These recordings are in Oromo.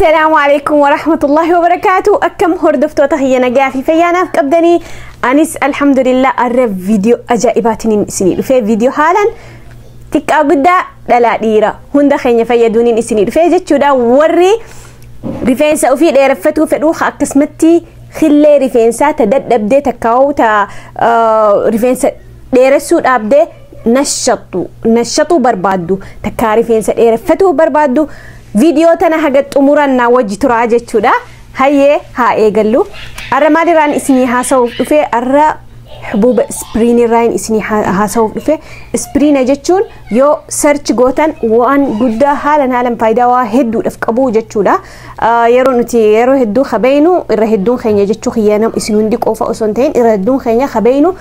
Assalaamu alaikum warahmatullahi wabarakaatu. Akkam hordoftoota kiyya nagaa fi fayyaanaaf qabdanii? Anis alhamdulillah, arra viidiyoo ajaa'ibaatiin isinii dhufee, viidiyoo haalaan xiqqaa guddaa, dhalaa dhiira hunda keenya fayyaduuniin isinii dhufee jechuudha. Warri rifeensa ofii dheereffatuu fedhuu, akkasumatti xillee rifeensaa ta dadhabdee takkaa'u, ta rifeensa dheeressuu dhaabdee nashattu nashatuu barbaaddu, takkaa rifeensa dheereffatuu barbaaddu, viidiyoo tana haga xumurannaa wajji turaa jechuudha. Hayyee, haa eegallu. Arra maalirraan isinii haasa'uuf dhufe? Arra xubuuba ispiriinirraan isinii haasa'uuf dhufe. Ispiriina jechuun yoo search gootan waan guddaa haalan haalan faayidaa waa hedduudhaaf qabu jechuudha. Yeroo nuti yeroo hedduu kabeynu, irra hedduun keenya jechuu kiyya, isin hundi qofa osoo hin ta'in, irra hedduun keenya kabeynu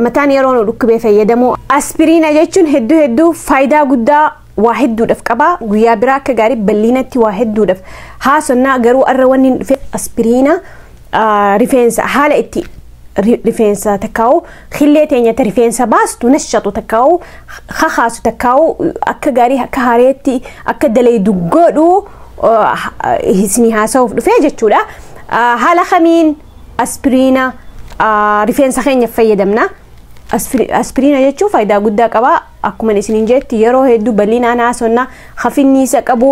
mataan yeroo nu dhukkubee fayyadamu. Aspiriina jechuun hedduu hedduu faayidaa guddaa waa hedduudhaaf qaba. Guyyaa biraa akka gaarii bal'inatti waa hedduudhaaf haasonnaa, garuu arra wanni hin dhufe aspiriina rifeensa, haala itti rifeensa takkaa'u xillee teenya ta rifeensa baastu nashatu takkaa'u kakaasu takkaa'u akka gaarii akka haareetti akka dalaydu godhu isinii haasa'uuf dhufee jechuudha. Haala kamiin aspiriina rifeensa keenya fayyadamna? Aspiriina jechuun faayidaa guddaa qaba. Akkuma isiniin jetti, yeroo hedduu bal'inaan haasonnaa. Hafinniisa qabu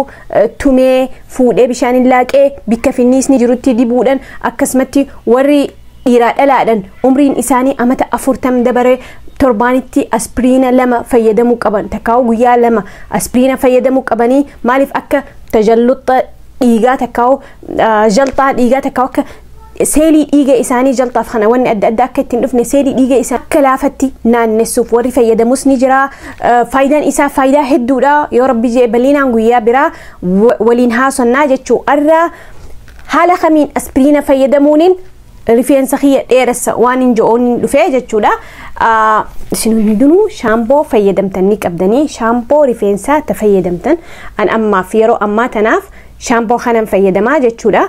tumee fuudhee bishaan laaqee bikka finniisni jirutti dibuudhaan, akkasumatti warri dhiiraa dhalaadhaan umriin isaanii amata 40 dabaree torbaanitti aspiriina lama fayyadamuu qaban, takkaa'u guyyaa lama aspiriina fayyadamuu qabanii. Maaliif? Akka tajalluxa dhiigaa takkaa'u jalxaa dhiigaa takkaa'u akka seelii dhiiga isaanii jalxaaf kana wanni adda addaa akka ittiin dhufne, seelii dhiiga isaa akka laafatti naannessuuf warri fayyadamus ni jira. Faayidaan isaa faayidaa hedduudha. Yoo Rabbi jee bal'inaan guyyaa biraa waliin haasonnaa jechuu. Arra haala kamiin aspiriina fayyadamuuniin rifeensa kiyya dheeressa waan hin jo'oon dhufee jechuudha. Isin hundinuu shaamboo fayyadamtan ni qabdanii, shaamboo rifeensaa ta fayyadamtan. An ammaaf yeroo ammaa tanaaf shaamboo kanan fayyadamaa jechuudha.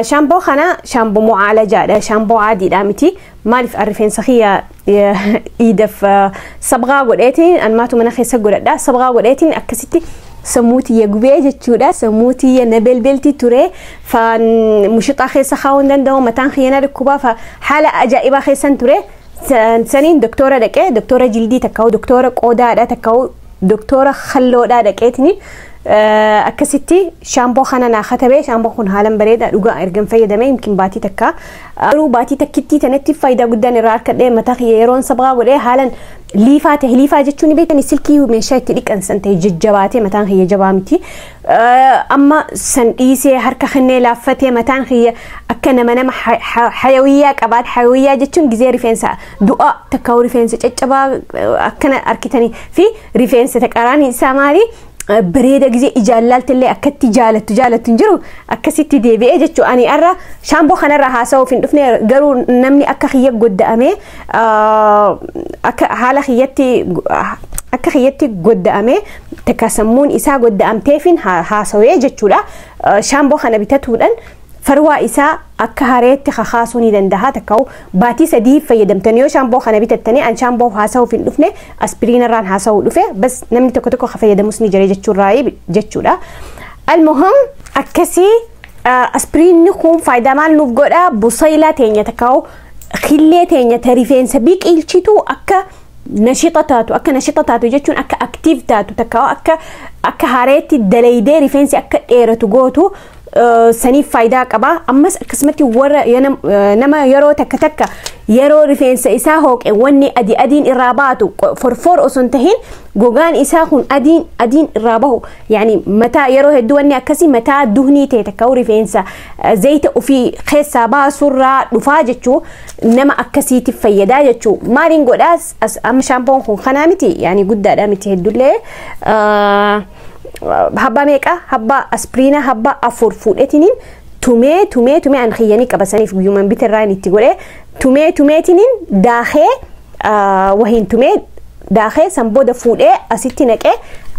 Shaamboo kana shaamboo mucaalajaadha. Shaamboo adiidha miti. Maaliif? Rifeensa kiyya iidaf sabqaa godheetiin, anmaatu mana keessa godhadha. Sabqaa godheetiin akkasitti sammuu tiyya gubee jechuudha. Sammuu tiyya na belbelti ture. Faan mushixaa keessa kaa'uu hin danda'u. Mataan kiyya na dhukkubaa fa haala ajaa'ibaa keessan ture. Saniin doktora dhaqee, doktora jildii takkaa'u, doktora qodaadha takkaa'u, doktora halloodhaa dhaqeetini akkasitti shaamboo kana naa katabee. Shaamboo kun haalan bareeda dhugaa. Ergan fayyadamee yookiin baatii takka, garuu baatii takkittii tanatti faayidaa guddaan irraa argadhee. Mataa kiyya yeroon sabqaa godhee haalan liifaa ta'e, liifaa jechuun beekani, silkii meeshaa itti dhiqan san ta'e, jajjabaatee. Mataan kiyya jabaa miti. Amma san dhiisee harka kennee laaffatee, mataan kiyya akka nama hayawiyyaa qabaate. Hayawiyyaa jechuun gizee rifeensa du'a takka rifeensa caccabaa akkana arkitanii fi rifeensa taqaraan isaa maali bareeda, gizee ijaan laaltillee akkatti jaalattu jaalattu hin jiru, akkasitti deebi'ee jechuu. Ani arra shaamboo kanarra haasa'uuf hin dhufne, garuu namni akka kiyya godda'amee, akka haala kiyyatti akka kiyyatti godda'amee takka sammuun isaa godda'amteefin haasawee jechuudha. Shaamboo kana bitatuudhaan farwaa isaa akka hareetti kakaasuu ni danda'a. Takkaa'u baatii 3 fayyadamtanii yoo shaamboo kana bitattanii. An shaamboo haasa'uuf hin dhufne, aspiriinarraan haasa'uu dhufe. Bas namni tokko tokko fayyadamus ni jira jechuurraa jechuudha. Almuhim, akkasii aspiriinni kun faayidaa maal nuuf godha? Busaylaa teenya takkaa'u xillee teenya ta rifeensa biqilchitu akka nashixa taatu, akka nashixa taatu jechuun akka active taatu takkaa'u akka hareetti dalaydee rifeensi akka dheeratu gootu saniif faayidaa qaba. Ammas akkasumatti warra nama yeroo takka takka yeroo rifeensa isaa hooqe wanni adi adiin irraa baatu, forfor osoo hin tahin gogaan isaa kun adiin adiin irraa bahu, yani mataa yeroo hedduu wanni akkasii mataa duhnii ta'e takka rifeensa zayita ofii keessaa baasurraa dhufaa jechuu, nama akkasiitiif fayyadaa jechuu. Maaliin godhaas? Amma shaampoon kun kanaa miti, yani guddaadha miti hedduullee. Habbaa meeqa? Habbaa aspiriina habbaa afur fuudhetiniin tumee tumee tumee, an kiyyanii qabasaniif guyyuman bitirraa itti godhee tumee tumeetiniin daakee, wahiin tumee daakee, san booda fuudhee asitti naqee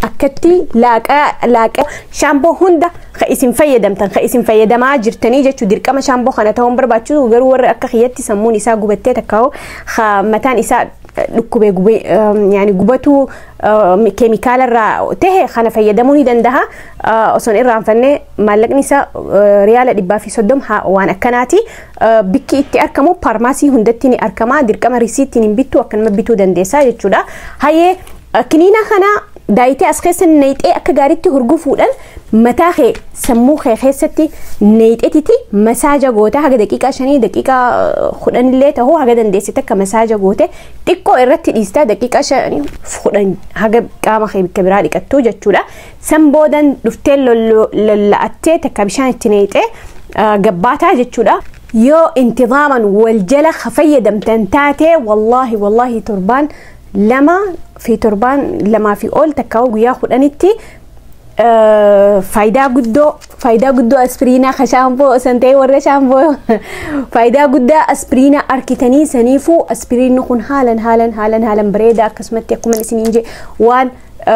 akkatti laaqaa laaqaa. Shaamboo hunda ka isin fayyadamtan, ka isin fayyadamaa jirtanii jechuu, dirqama shaamboo kana ta'uun barbaachisu, garuu warri akka kiyyatti sammuun isaa gubattee takkaa'u mataan isaa Dhukkubee yaani gubatuu keemikaala irraa tahe kana fayyadamuu ni danda'a. Osoo hin irraanfanne, maallaqni isaa riyaala 130 waan akkanaati. Bikki itti argamu paarmaasii hundatti ni argama. Dirqama risiittiin hin bittu, akkanuma bituu dandeessaa jechuudha. Hayyee, kiniina kana daayitee as keessa neexee akka gaariitti hurgufuudhaan mataa kee, sammuu kee keessatti neexetiti massage goota. Haga daqiiqaa 5, daqiiqaa 10 illee ta'uu haga dandeessite akka massage goote xiqqoo irratti dhiistaa, daqiiqaa 5, 10 haga qaama kee bakka biraa dhiqattu jechuudha. San boodan dhuftee lolla'attee takka bishaan itti neexee gabbaataa jechuudha. Yoo intizaaman wal jala fayyadamtan taate, wallaahi wallaahi, torbaan 2 fi torbaan 2 fi ol takka guyyaa 10tti faayidaa guddoo, faayidaa guddoo aspiriinaa ka shaampoo osoo hin ta'in, warra shaampoo, faayidaa guddaa aspiriinaa arkitanii. Saniifuu aspiriinni kun haalan haalan haalan haalan bareeda. Akkasumatti akkuma isiniin jee, waan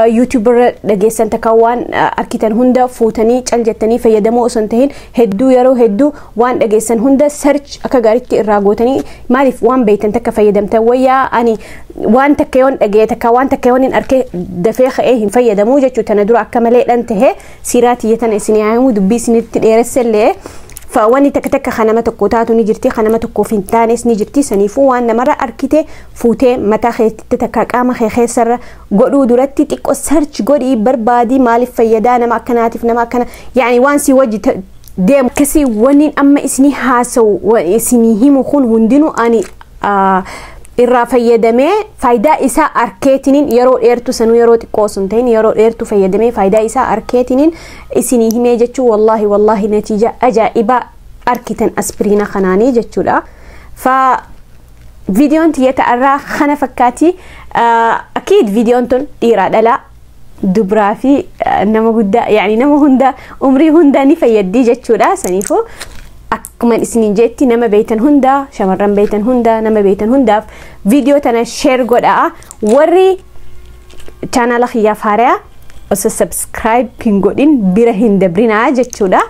YouTube irra dhageessan takka waan arkitan hunda fuutanii cal jettanii fayyadamoo osoo hin tahin, hedduu yeroo hedduu waan dhageessan hunda search akka gaariitti irraa gootanii, maaliif, waan beektan takka fayyadamtan wayyaa. Ani waan takka yoon dhagee takka waan takka yoon hin arke dafee ka'ee hin fayyadamuu jechuu. Tana dura akka maleedhan tahe siiraa tiyya isin yaamu dubbii isinitti dheeressellee. Wanni takka takka kan nama tokko taatu ni jirti, kan nama tokkoof hin taanes ni jirti. Saniifuu waan namarra arkite fuutee mataa keetti takka qaama kee keessarra godhuu duratti xiqqoo search godhii barbaadii, maaliif fayyadaa, nama akkanaatiif, nama akkana, yaani waan si wajji deemu akkasii. Wanni amma isinii haasa'u, isinii himu kun hundinuu ani irraa fayyadamee faayidaa isaa arkeetiniin, yeroo dheertu sanuu, yeroo xiqqoo osoo hin ta'in yeroo dheertu fayyadamee faayidaa isaa arkeetiniin isinii himee jechuu. Wallaahi wallaahi, natiija ajaa'ibaa arkitan aspiriina kanaanii jechuudha. Fa viidiyoon tiyya irraa kana fakkaati. Akiid viidiyoon tun dhiiraa dhalaa, dubraa fi nama guddaa, yaani nama hunda, umrii hunda ni fayyaddi jechuudha. Saniifuu akkuma isiniin jetti, nama beeytan hunda, shamarran beeytan hunda, nama beeytan hundaaf viidiyoo tana share godhaa. Warri chaanala kiyyaaf haaraa osoo subscribe hin godhin bira hin dabrinaa jechuudha.